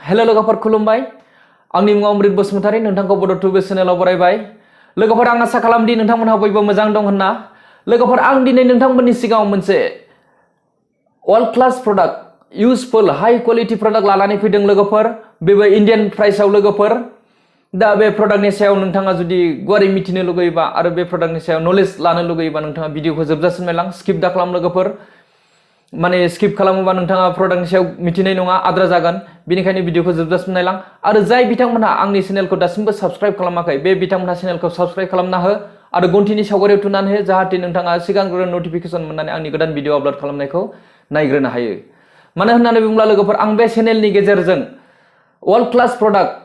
hello लोगोफोर खुलुमबाय आंनि मुङा अमृत बसुमतारी नोंथांखौ बड' टुबे चेनेलाव बरायबाय लोगोफोर आं आसा खालामदि नोंथांमोनहा बयबो मोजां दं होनना लोगोफोर आं दिनै नोंथांमोननि सिगाङाव मोनसे world class product useful high quality product लानानै फैदों लोगोफोर बेबो इन्डियान प्राइसआव लोगोफोर दा बे प्रडाक्टनि सायाव नोंथाङा जुदि गुवारै मिथिनो लुगैयोबा आरो बे प्रडाक्टनि सायाव नलेज लानो लुगैयोबा नोंथाङा भिडिअखौ जोबजासिम नायलां स्किप दा खालाम लोगोफोर माने स्किप खालामोबा नोंथाङा प्रडाक्टनि सायाव मिथिनाय नङा आद्रा जागोन बेनिखायनो भिडिअखौ जोबजासिम नायलां आरो जाय बिथांमोनहा आंनि चेनेलखौ दासिमबो साबस्क्राइब खालामाखै बे बिथांमोनहा चेनेलखौ साबस्क्राइब खालामना हो आरो घन्टिनि सावगारियाव थुनानै हो जाहाथे नोंथाङा सिगांग्रो नटिफिकेसन मोननानै आंनि गोदान भिडिअ आपल'ड खालामनायखौ नायग्रोनो हायो मानो होननानै बुङोब्ला लोगोफोर आं बे चेनेलनि गेजेरजों वर्ल्ड क्लास प्रडाक्ट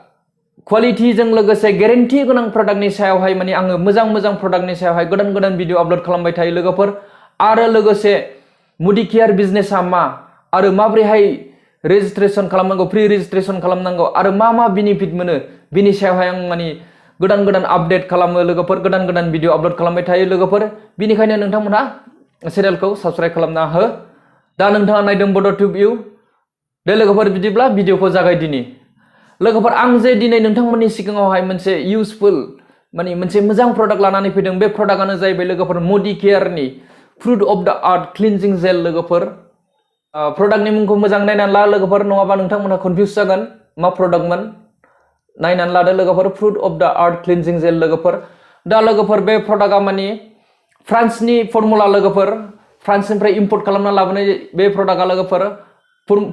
क्वालिटिजों लोगोसे गेरेन्टि गोनां प्रडाक्टनि सायावहाय माने आङो मोजां प्रडाक्टनि सायावहाय गोदान भिडिअ आपल'ड खालामबाय थायो लोगोफोर आरो लोगोसे मुदि केयार बिजनेसा मा आरो माबोरैहाय रेजिस्ट्रेशन खालामनांगौ प्रि रेजिस्ट्रेशन खालामनांगौ आरो मा बेनिफिट मोनो बिनि सायावहाय आं माने गोदान आपडेट खालामो लोगोफोर गोदान भिडिअ आपल'ड खालामबाय थायो लोगोफोर बिनिखायनो नोंथांमोनहा चेनेलखौ साबस्क्राइब खालामना हो दा नोंथाङा नायदों बड' टुब इउ दे लोगोफोर बिदिब्ला भिडिअखौ जागायदिनि लोगोफोर आं जे दिनै नोंथांमोननि सिगाङावहाय मोनसे इउजफुल माने मोनसे मोजां प्रडाक्ट लानानै फैदों बे प्रडाक्टआनो जाहैबाय लोगोफोर मुदि केयारनि फ्रुट अफ द आर्थ क्लिनजिं जेल लोगोफोर प्रडाक्टनि मुंखौ मोजां नायनानै ला लोगोफोर नङाबा नोंथांमोनहा कनफिउज जागोन मा प्रडाक्टमोन नायनानै लादो लोगोफोर फ्रुट अफ द आर्थ क्लिनजिं जेल लोगोफोर दा लोगोफोर बे प्रडाक्टआ माने फ्रान्सनि फर्मुला लोगोफोर फ्रान्सनिफ्राय इम्पर्ट खालामना लाबोनाय बे प्रडाक्टआ लोगोफोर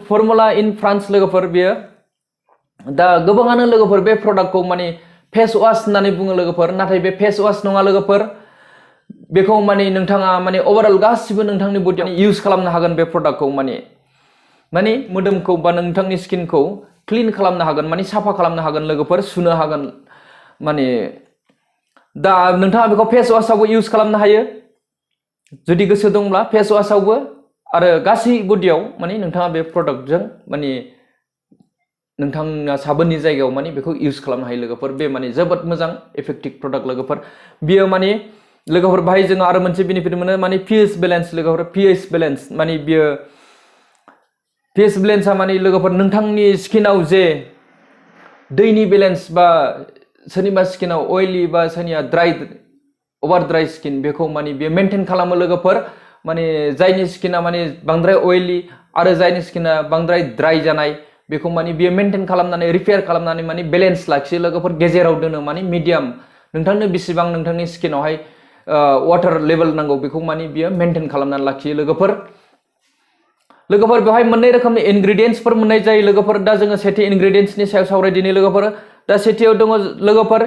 फर्मुला इन फ्रान्स लोगोफोर बेयो दा गोबाङानो लोगोफोर बे प्रडाक्टखौ माने फेस वाश होननानै बुङो लोगोफोर नाथाय बे फेस वाश नङा लोगोफोर बेखौ माने नोंथाङा माने ओभारअल गासिबो नोंथांनि बडियाव इउज खालामनो हागोन बे प्रडाक्टखौ माने मोदोमखौ बा नोंथांनि स्किनखौ क्लिन खालामनो हागोन माने साफा खालामनो हागोन लोगोफोर सुनो हागोन माने दा नोंथाङा बेखौ फेस वाशआवबो इउज खालामनो हायो जुदि गोसो दंब्ला फेस वाशआवबो आरो गासै बडियाव माने नोंथाङा बे प्रडाक्टजों माने नोंथांना साबोननि जायगायाव माने बेखौ इउज खालामनो हायो लोगोफोर बे माने जोबोद मोजां इफेक्टिभ प्रडाक्ट लोगोफोर बियो माने लोगोफोर बाहाय जोङो आरो मोनसे बेनिफिट मोनो माने pH बेलेन्स लोगोफोर pH बेलेन्स माने बियो pH बेलेन्सआ माने लोगोफोर नोंथांनि स्किनाव जे दैनि बेलेन्स बा सोरनिबा स्किनाव अइली बा सोरनिया ड्राइ ओभार ड्राइ स्किन बेखौ माने बियो मेनटेन खालामो लोगोफोर माने जायनि स्किना माने बांद्राय अइली आरो जायनि स्किना बांद्राय ड्राइ जानाय बेखौ माने बियो मेनटेन खालामनानै रिपेयार खालामनानै माने बेलेन्स लाखियो लोगोफोर गेजेराव दोनो माने मिडियाम नोंथांनो बेसेबां नोंथांनि स्किनावहाय वाटार लेभेल नांगौ बेखौ माने बियो मेनटेन खालामनानै लाखियो लोगोफोर बेवहाय मोननै रोखोमनि इनग्रेडियेन्ट्सफोर मोननाय जायो लोगोफोर दा जोङो सेथि इनग्रेडियेन्ट्सनि सायाव सावरायदिनि लोगोफोर दा सेथियाव दङ लोगोफोर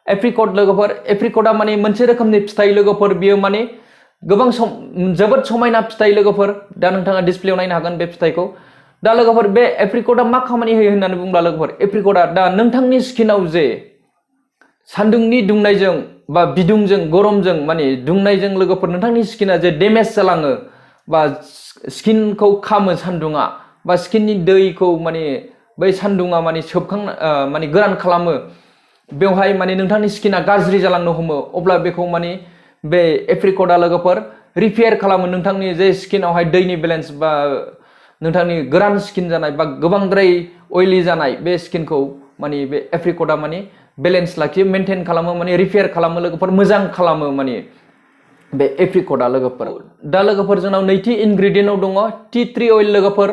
एप्रिकट लोगोफोर एप्रिकटआ माने मोनसे रोखोमनि फिथाइ लोगोफोर बियो माने गोबां जोबोद समायना फिथाइ लोगोफोर दा नोंथाङा डिसप्लेयाव नायनो हागोन बे फिथाइखौ दा लोगोफोर बे एप्रिकटआ मा खामानि होयो होननानै बुंब्ला लोगोफोर एप्रिकटआ दा नोंथांनि स्किनाव जे सान्दुंनि दुंनायजों बा बिदुंजों गरमजों माने दुंनायजों लोगोफोर नोंथांनि स्किना जे डेमेज जालाङो बा स्किनखौ खामो सान्दुङा बा स्किननि दैखौ माने बै सान्दुङा माने माने गोरान खालामो बेवहाय माने नोंथांनि स्किना गाज्रि जालांनो हमो अब्ला बेखौ माने बे एप्रिकटआ लोगोफोर रिपेयार खालामो नोंथांनि जे स्किनावहाय दैनि बेलेन्स बा नोंथांनि गोरान स्किन जानाय बा गोबांद्राय अइली जानाय बे स्किनखौ माने बे एप्रिकटआ माने बेलेन्स लाखियो मेनटेन खालामो माने रिपेयार खालामो लोगोफोर मोजां खालामो माने बे एप्रिकटआ लोगोफोर दा लोगोफोर जोंनाव नैथि इनग्रेडियेन्टआव दङ टी ट्री अइल लोगोफोर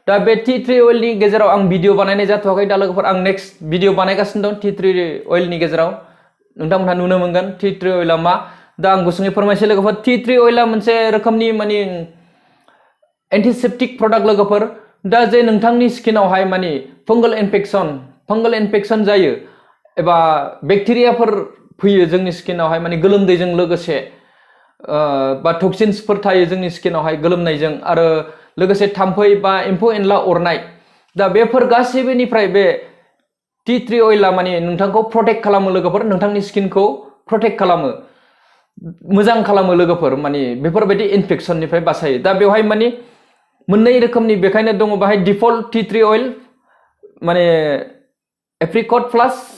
दा बे टी ट्री अइलनि गेजेराव आं भिडिअ बानायनाय जाथ'वाखै दा लोगोफोर आं नेक्स्ट भिडिअ बानायगासिनो दं टी ट्री अइलनि गेजेराव नोंथांमोनहा नुनो मोनगोन टी ट्री अइलआ मा दा आं गुसुङै फोरमायसै लोगोफोर टी ट्री अइलआ मोनसे रोखोमनि माने एन्टिसेप्टिक प्रडाक्ट लोगोफोर दा जे नोंथांनि स्किनावहाय माने फंगल इनफेक्शन जायो एबा बेक्टेरियाफोर फैयो जोंनि स्किनावहाय माने गोलोमदैजों लोगोसे बा टक्सिन्सफोर थायो जोंनि स्किनावहाय गोलोमनायजों आरो लोगोसे थाम्फै बा एम्फौ एनला अरनाय दा बेफोर गासैबोनिफ्राय बे टी ट्री अइलआ माने नोंथांखौ प्रटेक्ट खालामो लोगोफोर नोंथांनि स्किनखौ प्रटेक्ट खालामो मोजां खालामो लोगोफोर माने बेफोरबायदि इनफेक्शननिफ्राय बासायो दा बेवहाय माने मोननै रोखोमनि बेखायनो दङ बाहाय डिफल्ट टी ट्री अइल माने एप्रिकट प्लास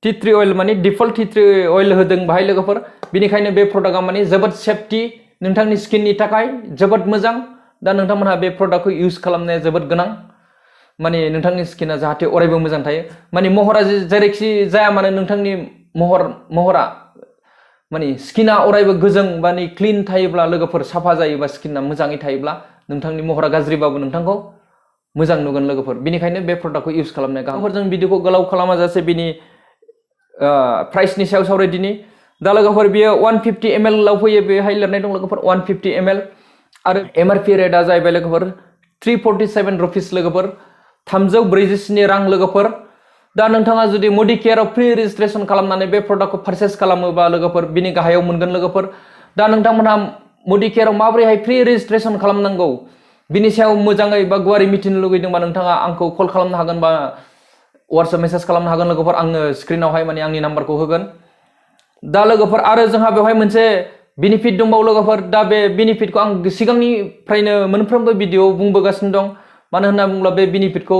टी ट्री अइल माने डिफल्ट टी ट्री अइल होदों बाहाय लोगोफोर बेनिखायनो बे प्रडाक्टआ माने जोबोद सेफटि नोंथांनि स्किननि थाखाय जोबोद मोजां दा नोंथांमोनहा बे प्रडाक्टखौ इउज खालामनाया जोबोद गोनां माने नोंथांनि स्किना जाहाथे अरायबो मोजां थायो माने महरा जेरैखि जाया मानो नोंथांनि महरा माने स्किना अरायबो गोजों माने क्लिन थायोब्ला लोगोफोर साफा जायोबा स्किना मोजाङै थायोब्ला नोंथांनि महरा गाज्रिबाबो नोंथांखौ मोजां नुगोन लोगोफोर बेनिखायनो बे प्रडाक्टखौ इउज खालामनाया गाहाम जों भिडिअखौ गोलाव खालामा जासे बिनि प्राइसनि सायाव सावरायदिनि दा लोगोफोर बियो 150 ml आव फैयो बेहाय लिरनाय दं लोगोफोर 150 ml आरो एमआरपि रेटआ जाहैबाय लोगोफोर 347 रुपिस लोगोफोर 347 रां लोगोफोर दा नोंथाङा जुदि मडिकेयाराव फ्रि रेजिस्ट्रेसन खालामनानै बे प्रडाक्टखौ पारचेस खालामोबा लोगोफोर बिनि गाहायाव मोनगोन लोगोफोर दा नोंथांमोनहा मडिकेयाराव माबोरैहाय फ्रि रेजिस्ट्रेसन खालामनांगौ बिनि सायाव मोजाङै बा गुवारै मिथिनो लुगैदोंबा नोंथाङा आंखौ कल खालामनो हागोन बा WhatsApp मेसेज खालामनो हागोन लोगोफोर आंनो स्क्रिनावहाय माने आंनि नाम्बारखौ होगोन दा लोगोफोर आरो जोंहा बेवहाय मोनसे बेनिफिट दंबावो लोगोफोर दा बे बेनिफिटखौ आं सिगांनिफ्रायनो मोनफ्रोमबो भिडिअआव बुंबोगासिनो दं मानो होनना बुङोब्ला बे बेनिफिटखौ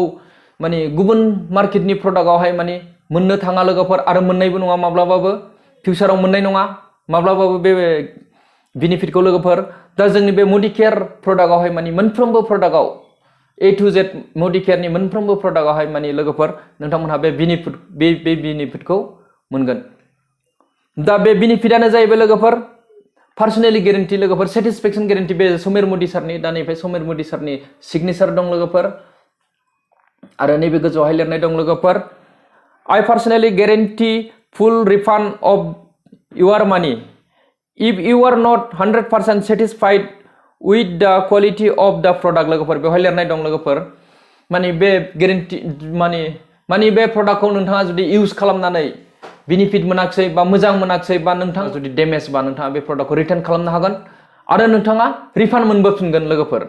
माने गुबुन मार्केटनि प्रडाक्टआवहाय माने मोननो थाङा लोगोफोर आरो मोननायबो नङा माब्लाबाबो फिउचाराव मोननाय नङा माब्लाबाबो बे बेनिफिटखौ लोगोफोर दा जोंनि बे मडिकेयार प्रडाक्टआवहाय माने मोनफ्रोमबो प्रडाक्टआव A to Z मडिकेयारनि मोनफ्रोमबो प्रडाक्टआवहाय माने लोगोफोर नोंथांमोनहा बे बेनिफिटखौ मोनगोन दा बे बेनिफिटआनो जाहैबाय लोगोफोर पार्सनेलि गेरेन्टि लोगोफोर सेटिसफेक्सन गेरेन्टि बे समीर मोदी सारनि दा नैबे समीर मोदी सारनि सिगनेचार दं लोगोफोर आरो नैबे गोजौआवहाय लिरनाय दं लोगोफोर I personally guarantee full refund of your money if you are not 100% satisfied with the quality of the product लोगोफोर बेवहाय लिरनाय दं लोगोफोर माने बे गेरेन्टि माने बे प्रडाक्टखौ नोंथाङा जुदि इउज खालामनानै बेनिफिट मोनाखै बा मोजां मोनाखै बा नोंथाङा जुदि डेमेज बा नोंथाङा बे प्रडाक्टखौ रिटार्न खालामनो हागोन आरो नोंथाङा रिफान्ड मोनबोफिनगोन लोगोफोर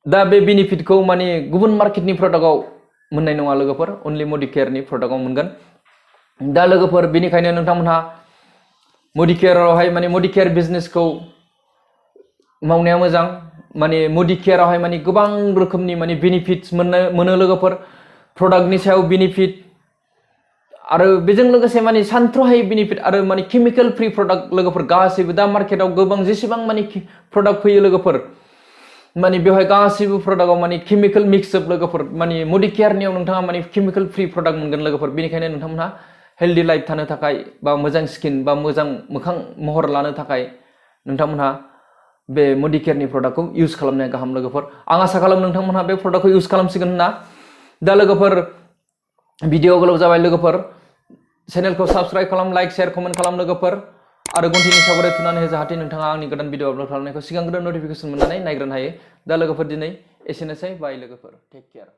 दा बे बेनिफिटखौ माने गुबुन मार्केटनि प्रडाक्टआव मोननाय नङा लोगोफोर अनलि मडिकेयारनि प्रडाक्टआव मोनगोन दा लोगोफोर बेनिखायनो नोंथांमोनहा मडिकेयारावहाय माने मडिकेयार बिजनेसखौ मावनाया मोजां माने मडिकेयारावहाय माने गोबां रोखोमनि माने बेनिफिट्स मोनो लोगोफोर प्रडाक्टनि सायाव बेनिफिट आरो बेजों लोगोसे माने सानथ्र'हायै बेनिफिट आरो माने केमिकेल फ्रि प्रडाक्ट लोगोफोर गासैबो दा मार्केटाव गोबां जेसेबां माने प्रडाक्ट फैयो लोगोफोर माने बेवहाय गासैबो प्रडाक्टआव माने केमिकेल मिक्सअप लोगोफोर माने मडिकेयारनियाव नोंथाङा माने केमिकेल फ्रि प्रडाक्ट मोनगोन लोगोफोर बेनिखायनो नोंथांमोनहा हेल्दी लाइफ थानो थाखाय बा मोजां स्किन बा मोजां मोखां महर लानो थाखाय नोंथांमोनहा बे मडिकेयारनि प्रडाक्टखौ इउज खालामनाया गाहाम लोगोफोर आं आसा खालामो नोंथांमोनहा बे प्रडाक्टखौ इउज खालामसिगोन होनना दा लोगोफोर भिडिअ गोलाव जाबाय लोगोफोर चेनेलखौ साबस्क्राइब खालाम लाइक शेयार कमेन्ट खालाम लोगोफोर आरो घन्टिनि सावगारि थुनानै हो जाहाथे नोंथाङा आंनि गोदान भिडिअ आपल'ड खालामनायखौ सिगांग्रो नटिफिकेसन मोननानै नायग्रोनो हायो दा लोगोफोर दिनै एसेनोसै बाय लोगोफोर टेक केयार